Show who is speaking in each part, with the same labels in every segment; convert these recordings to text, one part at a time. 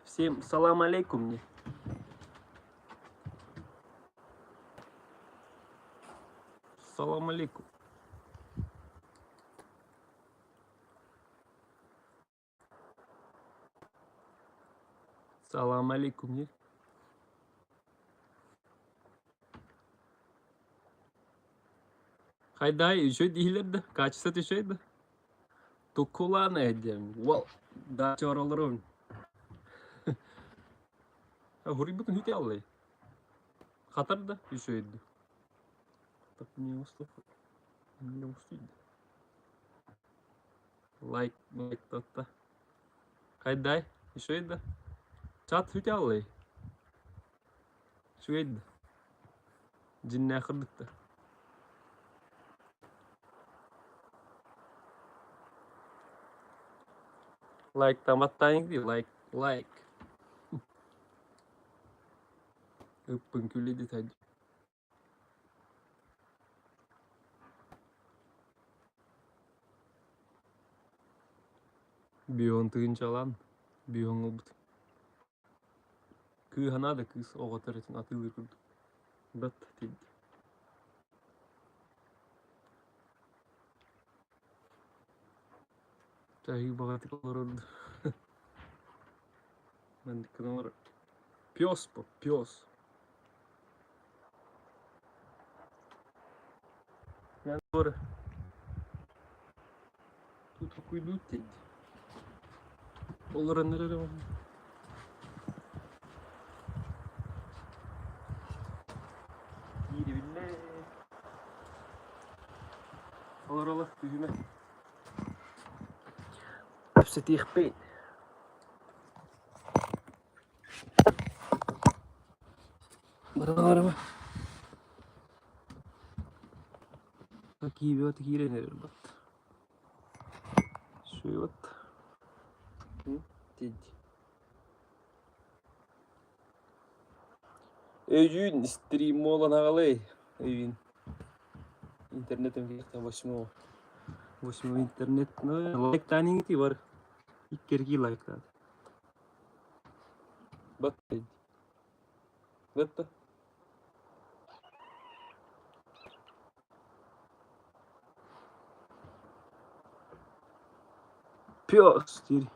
Speaker 1: Всем салам алейкум мне. Салам алейкум. Салам алейкум не. Хайдай, үчүгэй дииллэр да, качество үчүгэй да. Тукулаана диэн, уол, да чоролорун. Хуруйбутун хүтэ аллай. Хатар да үчүгэй да. Так не устух. Не устуйда. Лайк, лайк татта. Хайдай, үчүгэй да. Чат хүтэ аллай. Үчүгэй да. Дьиннээх кырдыкта. Лайктаматтаайыҥ дии, лайк, лайк. Ыппын күлү дэтэ. Бион тыынчалаан, бион ылбыт. Кыыһана да кыыс оҕо төрөтүн атыылыыр курдук. Бат тиийдэ. Чаһыы баҕатык олорорду. Маннык гынан олорор. Пес по, пес. Тут окуйдуут тиийдэ. Олорон эрэр Киирибиллэ. Олоролор түһүмэ. Кэпсэтиэхпит. Барама. Киирбэт киирэн эрэр бат. Сүөт. Тиийди. Өйүүн стрим буолан аҕалый. Өйүүн. Интернетим кииртэ восьмого. Восьмого интернет. Лайктаан бар. Иккерги лайктаат. Бат. Батта. Пес диир.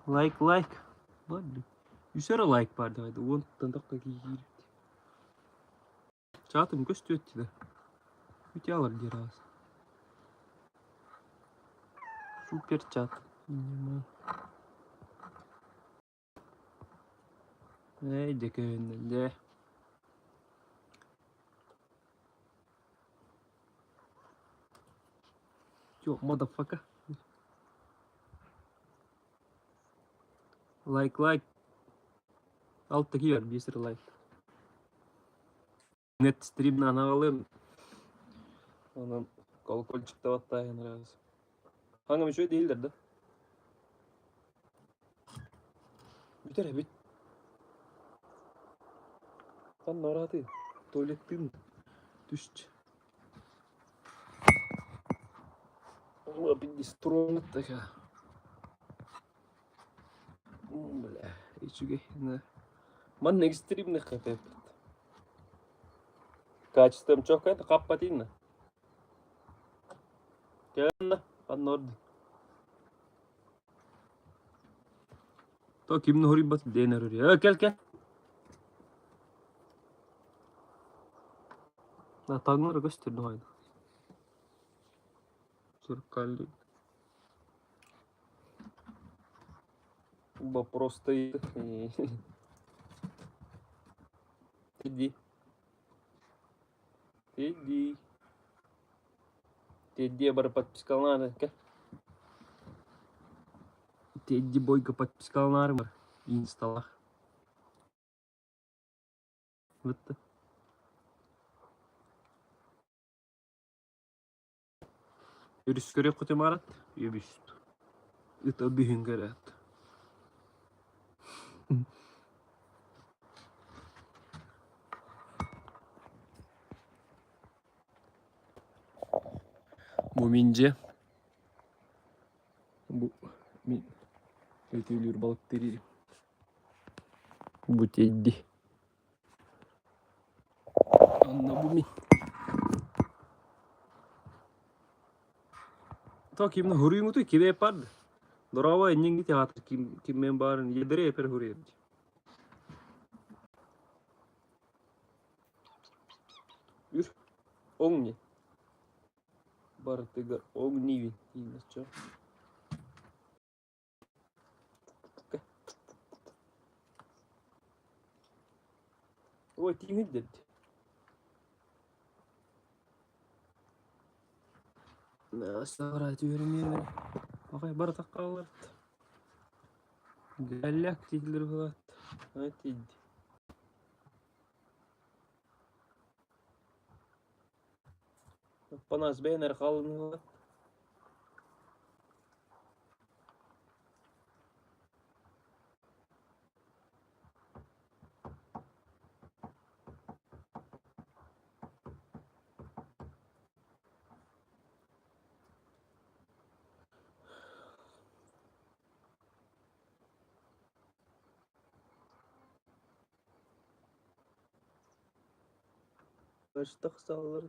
Speaker 1: Лайк лайк. Үс эрэ лайк баар даҕаны уонтан тахха киирбит. Чаатым көстүөт да. Бүтэ диир аас. Супер чат. Эй, дьэ көһүннэ дьэ. Чё, motherfucker? Лайк, лайк. Алта киэр, биэс эрэ лайк. Нет стримнаан аҕалыам. Онон колокольчиктабаттааһын ыраас. Хаҥам үчүгэй дииллэр да. Бүтэр эбит. Ханна араатый? Туалеттыын түст. Такая. Бля, үчүгэй. Манна экстримных кафе. Качеством чокка хаппатинна. Кэлэннэ, ханна ордун. То кимни хоруйбат диэн өрөр. Э, кэл кэл. Таҥнары көстөр дуһайда. Зеркальный. Вопрос стоит. Иди. Иди. Тедди бары подпискалаары кэ. Тедди бойга подпискалаары бар. Инсталах. Бытты. Өрүс көрүөххүтүн баарат, үбүс. Ыт өбүһүн көрөөт. Бу мин дьиэ. Сөтүөлүүр балыктыыр Бу тиэйди. Онно бу мин. То кимна хуруймутуй кибе пад. Дорово эннинги театр ким киммен баарын едере эпер хуруйбут. Үр оҥни. Барытыгар огнивин дииллэр Ой, тииһин Түһэрмиэн аҕай барыта хаалларт. Гэллэк дииллэр быһаат. Тиийди. Панас бэйэн эрэ хаалыннылар. Тахсаллар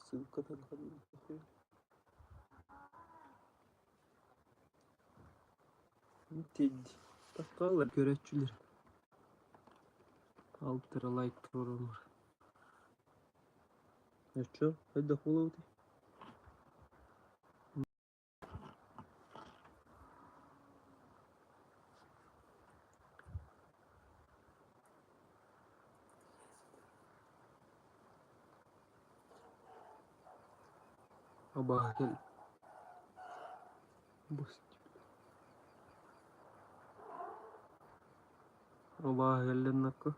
Speaker 1: Ссылкатын Таххаллар көрөөччүлэр. Алтыра лайк туруоруммар. Оччо хайдах буолабытый? Абааһы кэл Абааһы кэллэннэххэ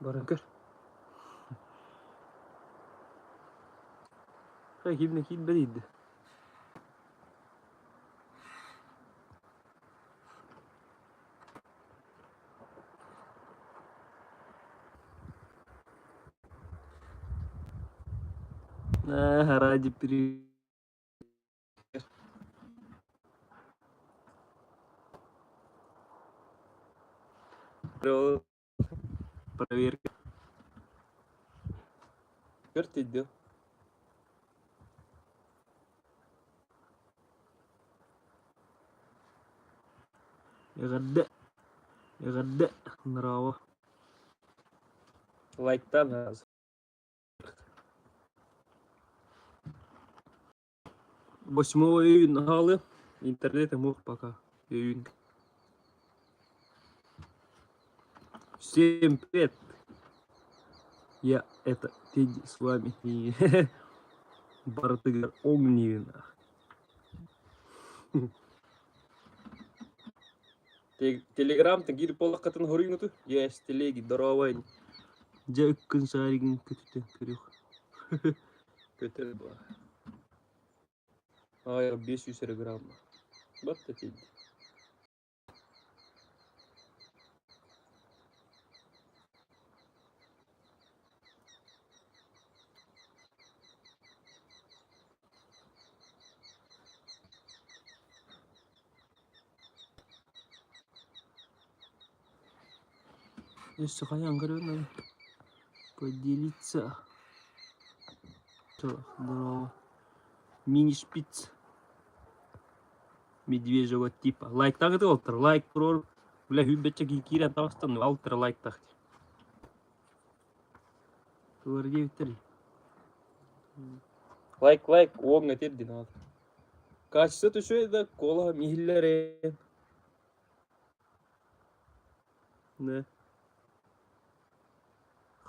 Speaker 1: Баран көр. Кимне киирбэт иирдэ. Ради при Проверка. Көр тиийдэ. Эҕэрдэ! Эҕэрдэ! Нрава. Лайктан Восьмого июня хаалыа. Интернет муох пока. Июнь. Всем привет! Я это Тедди с вами. И барытыгар Огнивина. Телеграм киир буоллаххытын хоруйгуту? Есть телеги, здоровай. Дьэ ыккын сааригын көтүтэн көрүөх. Көтөр баар. Ай, 500 эрэ грамм. Батта тиийди. Өссө хайаан көрөбүн Поделиться. Здорово. Мини-шпиц. Медвежьего типа. Лайктаҕыт олтар. Лайк туруор. Бля, хүббэччэ киирэн таҕыстан алтыра лайктах. Тугар диэбиттэр. Лайк, лайк, уоҥҥа тиэрдин аат. Качество үчүгэй да, куолаһым иһиллэр ээ. Да.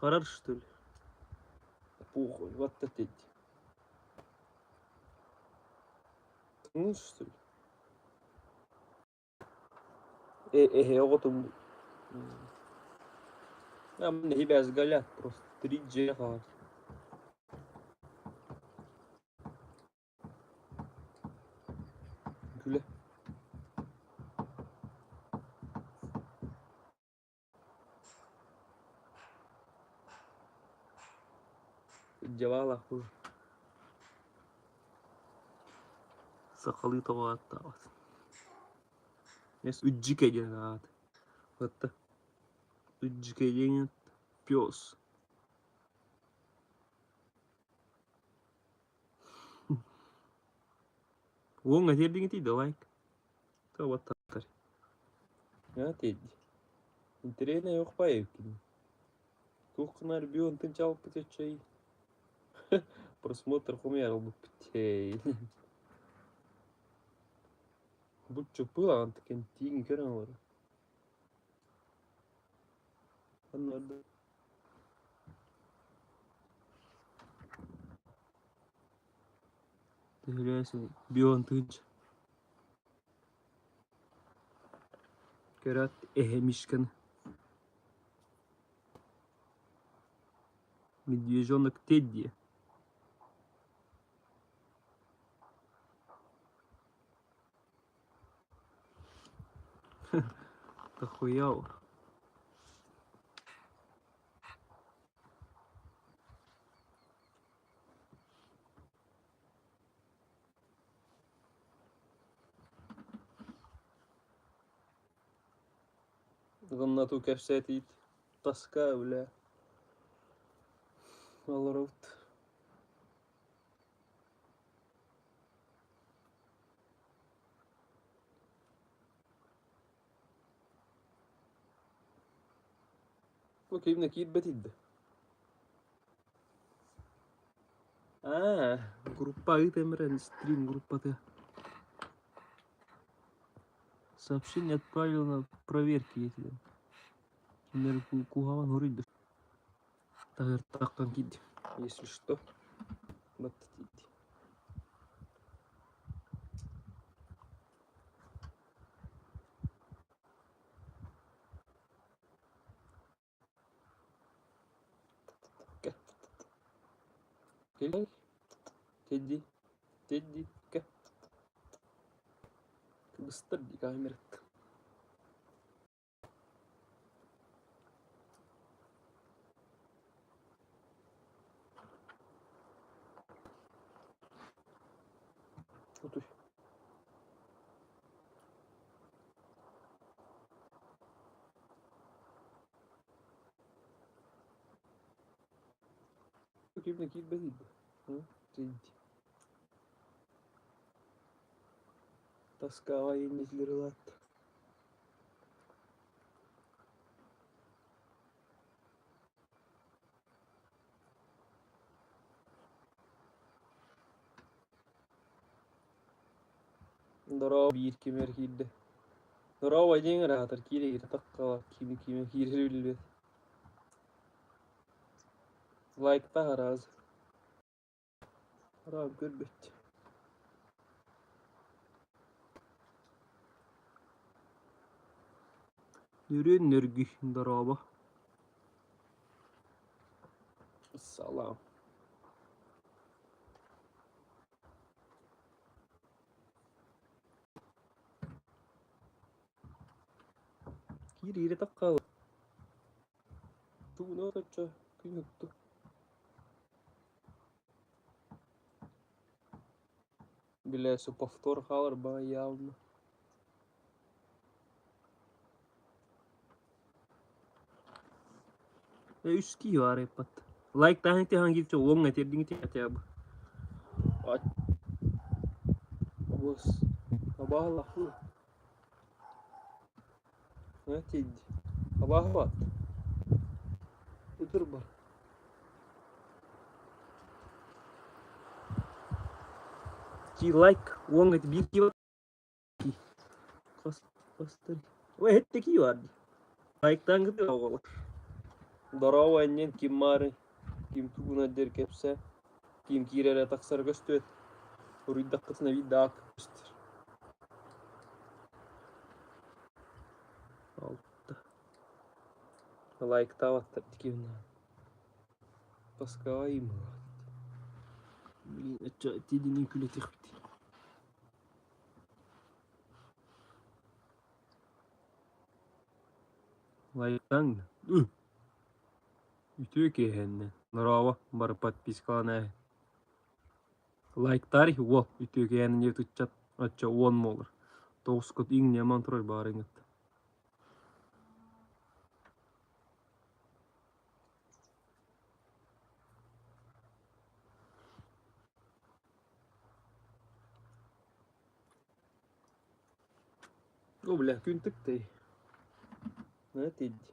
Speaker 1: Харар, что ли? Похуй, вот это Ну, что ли? Э, оҕотун Ребят, галят просто 3G хаалар. Күлэ. Дьабаалаах Сахалыы тоҕо ааттаабат. Үддьикэ диэн аат. Отто Үддьикэ диэн пес. Уоҥҥа тиэрдиҥитий да лайк. Тоҕо Тиэрди. Интэриэһинэй охпай эбиккин. Туох гынар бүөн тынчалпыт өччөй. Просмотр хомуйар ылбыппыт. Бу чуппу аҕантыкын тииҥ көрөн олорор. Аннарда. Төһөлөөсүн бион тыынч. Көрөөт эһэ Мишканы. Медвежонок Тедди. Дохуя. Уонна туу кэпсээтиит таска үлэ олоробут. Бу кимнэ киирбэтий да? Аа, группа ыытан стрим группата. Сообщение отправил на проверки этилэр. Кинилэр куһаҕан хоруйдар. Таһыртахтан киирдим. Если что, баттатыйды. Тедди, Тедди, Кыбыстар дии камераттан. Утуй. Кимне киирбэтий да? Тоскаҕа иннитилэр ылаат. Дорообо биир кимэр киирдэ. Дорообо диэҥ эрэ аатар киирэ-киирэ таххала кими кимэ киирэр биллибэт. Лайктаах араас. Араам көрбөт. Нөрүөн нөргүй дорообо. Салам. Киир-киирэ таххаала. Тууна оточчо күн укту. Бля, повтор хаалар баҕа явно. Үс киһи баар эппат. Лайктааһын тиһан киирчэ уоҥҥа тиэрдиҥ хотя бы. Бос. Абаалаху. Тиийди. Абааһы Ытыр бар. Ти лайк уоҥҥа биир киһи Ой, эһэтте кии бар дии. Лайктаан кытыы оҕолор. Дорообо иннин ким маары, ким тугуна диэр кэпсэ, ким киирэрэ тахсара көстүөт. Уруйдаххытына биир да аак көстөр. Алта. Лайктаабаттар дикивна. Тоскаҕа Блин, оччо тиидинин күлэтиэхпит. Лайктаҥ Үтүө киэһэннэн. Дорообо, бары подпискалан ээ. Лайктаар уол үтүөкэйээн диэбит ыччат оччо уон буолар. Тоҕускут иҥниэмэн турар баарыҥыт. О, бля, күн тыктай. Тиийди.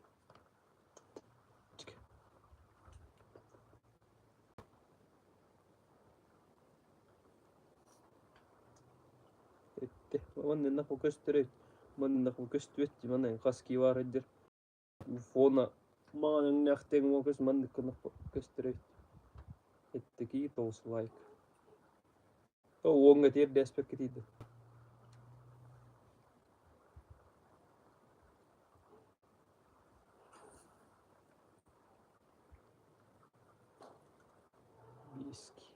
Speaker 1: Эттэ. Манна көстөр манна көстүбэт манна хас кии баар дир фона маҥан өҥнөөх тэҥ көс маннык көстөр эттэ тоҕус лайк уоҥҥа тиэрдээспэккэ тиийдим. Виски.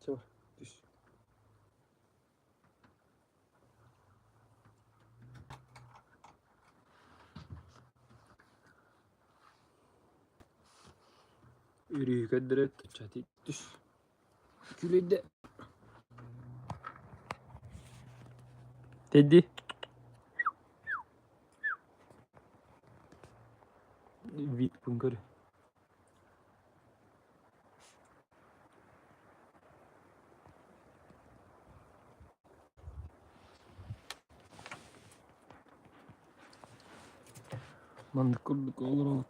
Speaker 1: Все, түс. Үрүү көрдөрөт, чати түс. Күлүйдэ. Тедди. Вид көр. Маннык курдук олоробут.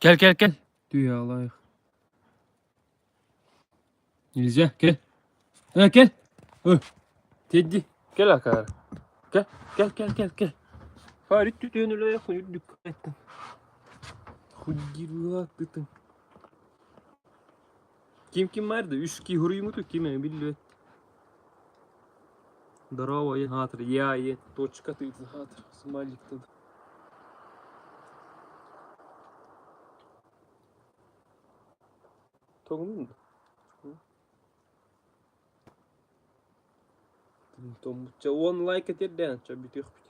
Speaker 1: Кэл, кэл, кэл. Түһэ Нельзя, кэл. Кэл. Тедди, кэл акаары. Кэл, кэл, кэл, кэл, кэл. Фарит түтүөн үлэ хуйдук эттин. Худдирула тытын. Ким ким барды? Үс ки хуруймуту ким биллибэт. Здорово, я хатыр. Я, я, точка ты хатыр. Смайлик тут. Тоҥнун Тоҥмучча уон лайк этэрдээн чэ бүтүөхпүт.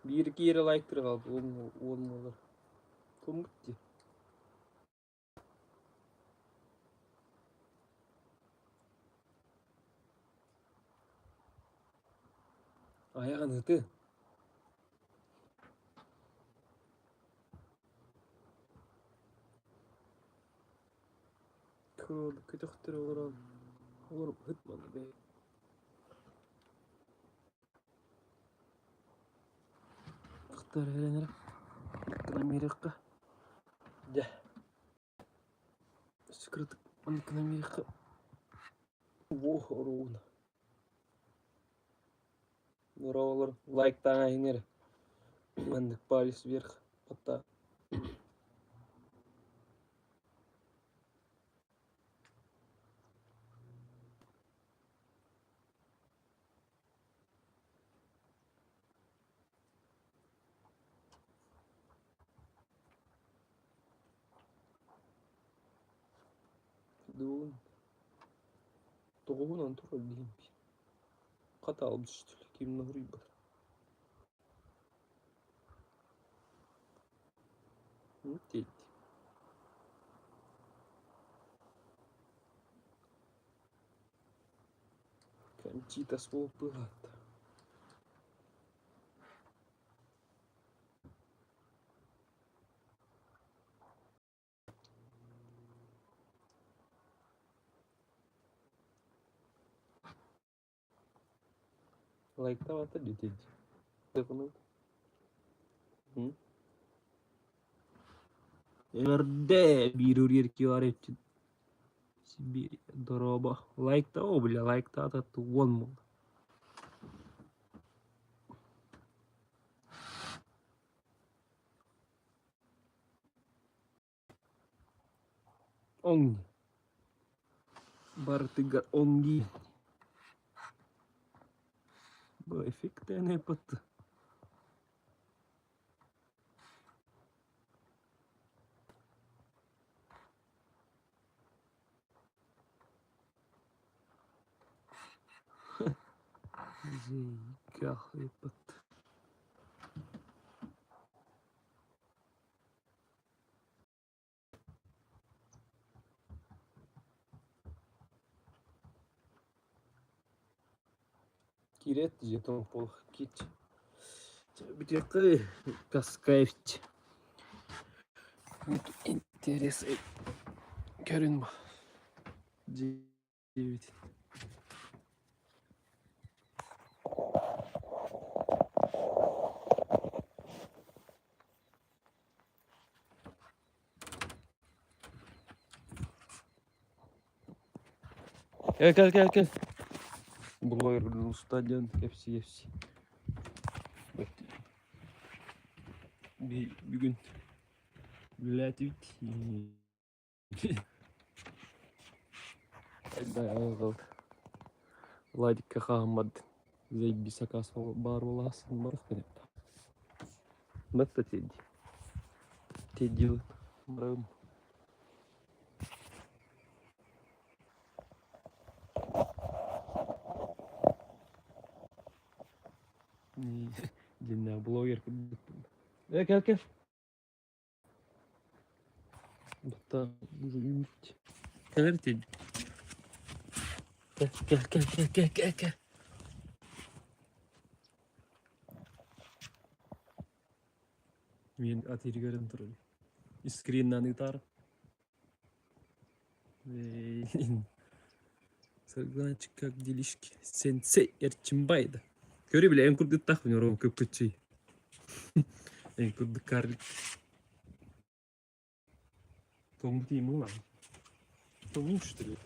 Speaker 1: Биир киирэ лайктыр хаалбыт уон уон буолар. Тоҥмут дии. Айаҕын ытыы. Көтөхтөр олорон олоруп ыһытманы бээ. Ыхтар эрэнэр Америка. Дьэ. Скрытык Америка. Во оруун. Нура лайктаан иһиҥ эрэ. Маннык палец вверх баттаа. Дуун тоҕуһунан турар диһим Хата албыс ким наһырыйбат. Тиийди. Кончита суолпуһаатта. Лайктаабата дии Эҕэрдэ биир уруйар киһи Сибиир дорообо лайкта о бля лайктаата уон буолла Оҥ. Барытыгар онги. Бу эффектэнэ пытты. Зигахыпыт. Киирээт жетон полх кит. Бүтүөххэ Каскаевич. Интерес көрүн бу. Диэбит. Кэл кэл кэл кэл. Блогер стадион FC FC. Бүгүн үлэлээтибит. Владикка хаһаммат заебись заказ баар буолаас барах Батта тедди. Тедди барабын. Дьиннээх блогер курдукпун. Э, кэл кэл. Батта уже Кэлэр Тедди. Кэл кэл кэл кэл кэл кэл кэл. Мин атыыргарын турар. Скриннан ытаар. Саргыланчик как делишки? Сенсей Эрчимбайды. Көрө биле эн курдуктаах мен орон көпкөчүй. Эн курдук карлик. Тоҥмут иим ылан. Тоҥун что ли?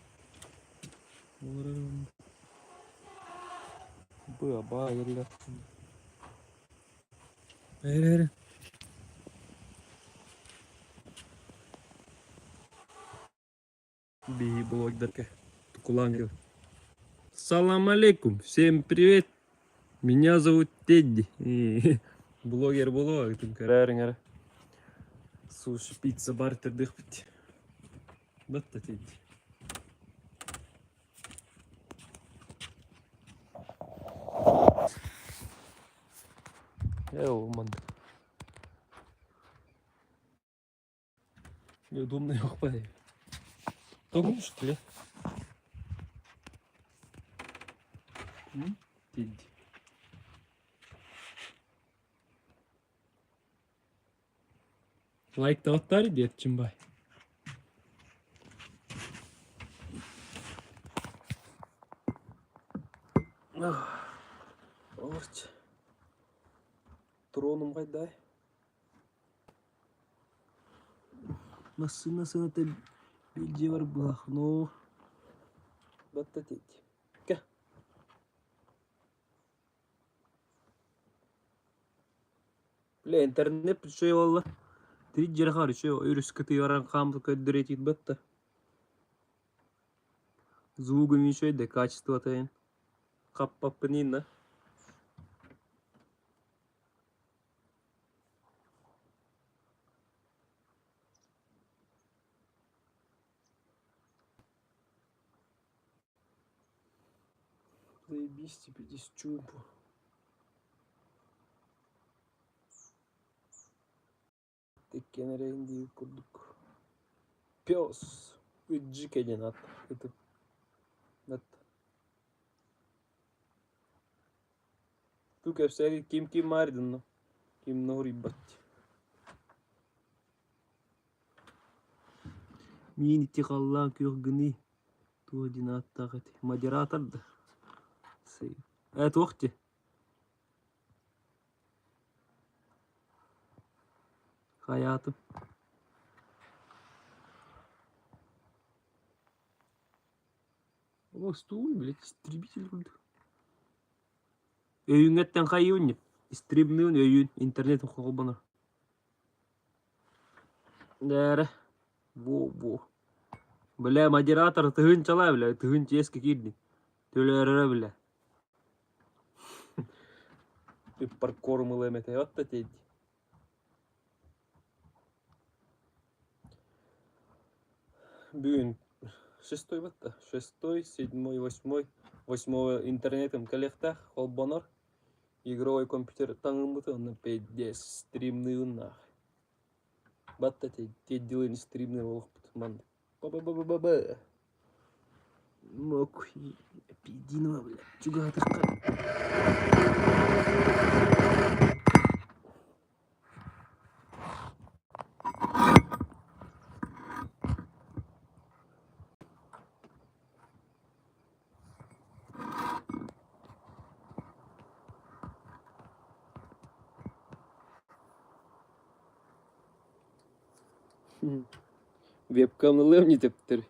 Speaker 1: Быа баайыллар. Эрэ Биһи блогердарга тукулаан Салам алейкум, всем привет. Меня зовут Тедди. Блогер буолуо көрөөрүҥ эрэ. Суши пицца бартердыхпыт. Батта Тедди. Э, маннык. Неудобно яхпай. Тоҕо что ли? Тедди. Лайктааттар диэтчим бай. Олорч. Троном хайдай. Массыына сыаната биир дьиэбэр быһахно батта тиэт. Кэ. Бля, интернет үчүгэй буолла. Тирит дьиэрэ хаар үчүгэй өрүс кытыйаран хаампыт көрдөрө батта. Звугум үчүгэй да качествота хаппаппыныын да. Заебись тебе здесь чумпу. Тиккен эрэйин диир курдук. Пес Ыджике диэн аат ытым. Ту кэпсээги ким ким маарыдынна ким ноһуруйбат. Миин ити халлаан күөх гыныы туох диэн ааттаах эти модератор да Ээ туох дии Хайаатым О, стул, блядь, истребитель курдук. Өйүҥҥэттэн хайыыбын Стримныын өйүүн интернет холбонор. Дээрэ. Во-во. Бля, модератор тыһыынчалаа, бля, тыһыынча иэскэ киирдин. Төлөөрөрө, бля. Ыппар корм ылыам этэ, отто тиэйди. Бүгүн шестой батта. Шестой, седьмой, восьмой. Восьмого интернетым кэлиэхтээх, холбонор. Игровой компьютер таҥыммыты онно пиздец стримныыбын наах. Батта тиэддилин стримныр олохпут маннык. Ба-ба-ба-ба-ба. Мокуй, пиздиного, бля, чугаһатахха. Вебкам ылыам не тептер.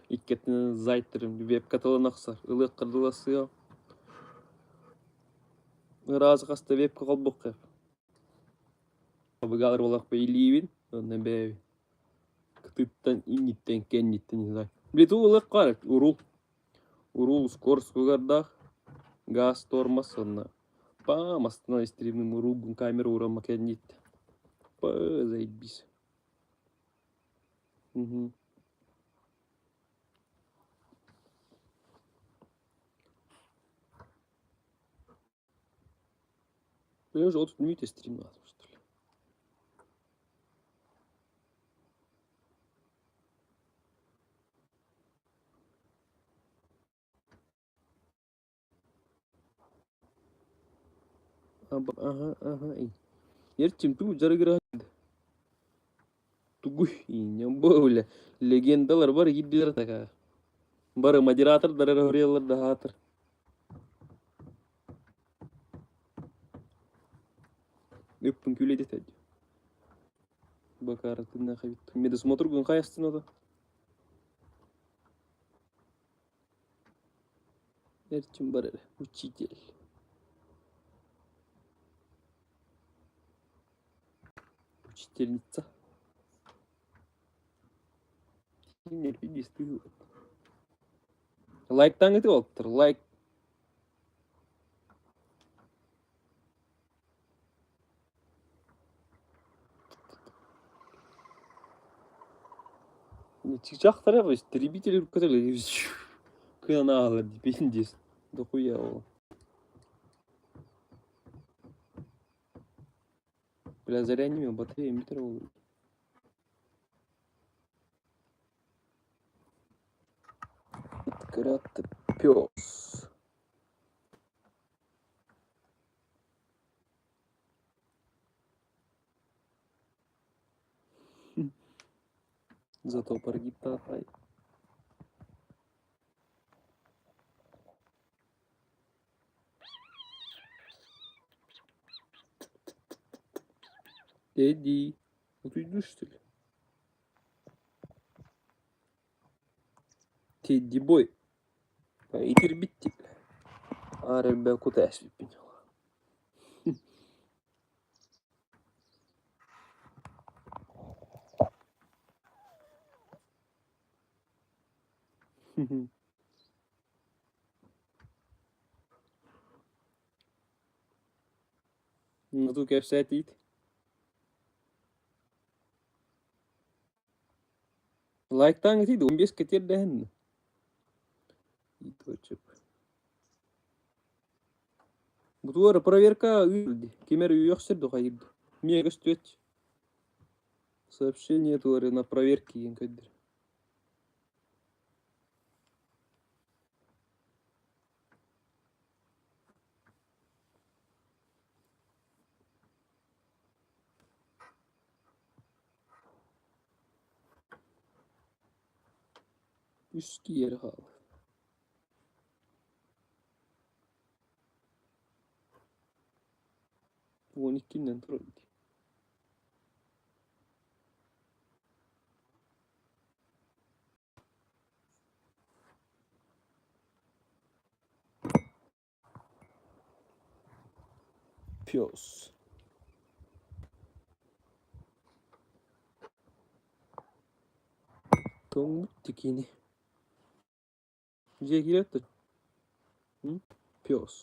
Speaker 1: Иккитинэн зайттырым вебка тылын охсор. Ылыахха дылы сыа. Ыраас хаста вебка холбукка. Абыгалар буолахпа илиибин, онно бэйэбин. Кытыттан, инниттэн, кэнниттэн не знаю. Блин, ылыахха урул. Урул скорость угардаах, газ тормоз онно Пам, астына стримим уруулгун камера ууран кэнниттэн. Па, заебись. Мгм. Я уже вот мьюте стрим что ли? Аха, аха, Эрчим тугу дьарыгыраһын тугуй бля легендалар бары киирдилэр такаа. Бары модератордар эрэ хоруйаллар да аһаатар. Ыппын күлэдитэ Бакаратыннаах эбит. Медосмотр гын хайастын ото. Эрчим бар эрэ, учитель. Учительница. Лайктаан ити уолаттар, лайк. Чыычаахтара истребители кыан ааһаллар пиздец дохуя ол Бля, зарядни батарея метр ол Открыт пес. Зато паргитатай. Эдди, утуйду что ли? Тедди бой. Итирбит Аар элбэх кута эспиппин. Ну, кэпсээтиит. Лайктааҥ итий 15 кэтиэрдэһин. Бутуора проверка ким эрэ үөхсэр да хайыыр Миэ көстүөт Сообщение туора на проверке диэн көрдөр. Үс киһи хаалар. 12 турар дии. Пес. Тоҥмут тикини. Дьиэ киирээт да пес.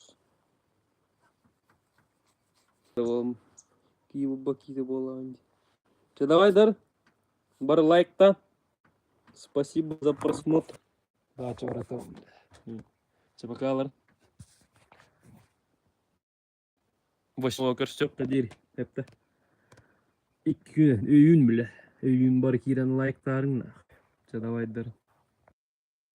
Speaker 1: Киибы буолаҕын дии. Чэ давай дар, бар лайкта. Спасибо за просмотр.
Speaker 2: Дача братан.
Speaker 1: Чэ пока Восьмого көрсүөххэ диэри эптэ. Икки күн өйүүн билэ. Өйүүн бары киирэн лайктаарыҥ. Чэ давайдар.